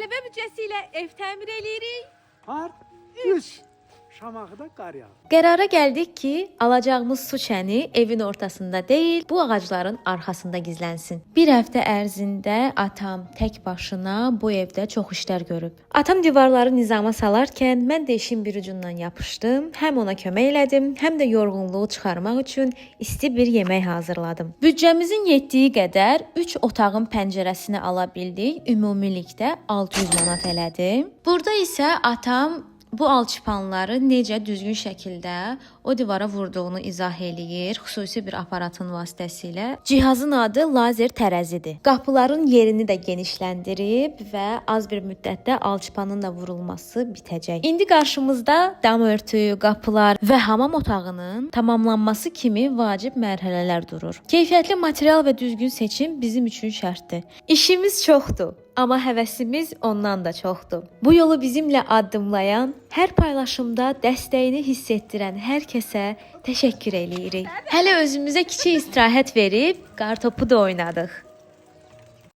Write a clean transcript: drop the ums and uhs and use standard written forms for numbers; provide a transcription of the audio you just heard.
Tələbə büdcəsi ilə ev təmir eləyirik. Part 3. Şamaxıda qar yağır. Qərara gəldik ki, alacağımız su çəni evin ortasında deyil, bu ağacların arxasında gizlənsin. Bir həftə ərzində atam tək başına bu evdə çox işlər görüb. Atam divarları nizama salarkən mən də işin bir ucundan yapışdım. Həm ona kömək elədim, həm də yorğunluğu çıxarmaq üçün isti bir yemək hazırladım. Büdcəmizin yetdiyi qədər 3 otağın pəncərəsini ala bildik. Ümumilikdə 600 manat elədi. Burada isə atam bu alçıpanları necə düzgün şəkildə o divara vurduğunu izah eləyir, xüsusi bir aparatın vasitəsilə. Cihazın adı lazer tərəzidir. Qapıların yerini də genişləndirib və az bir müddətdə alçıpanın da vurulması bitəcək. İndi qarşımızda dam örtüyü, qapılar və hamam otağının tamamlanması kimi vacib mərhələlər durur. Keyfiyyətli material və düzgün seçim bizim üçün şərtdir. İşimiz çoxdur. Amma həvəsimiz ondan da çoxdur. Bu yolu bizimlə addımlayan, hər paylaşımda dəstəyini hiss etdirən hər kəsə təşəkkür eləyirik. Hələ özümüzə kiçik istirahət verib qartopu da oynadıq.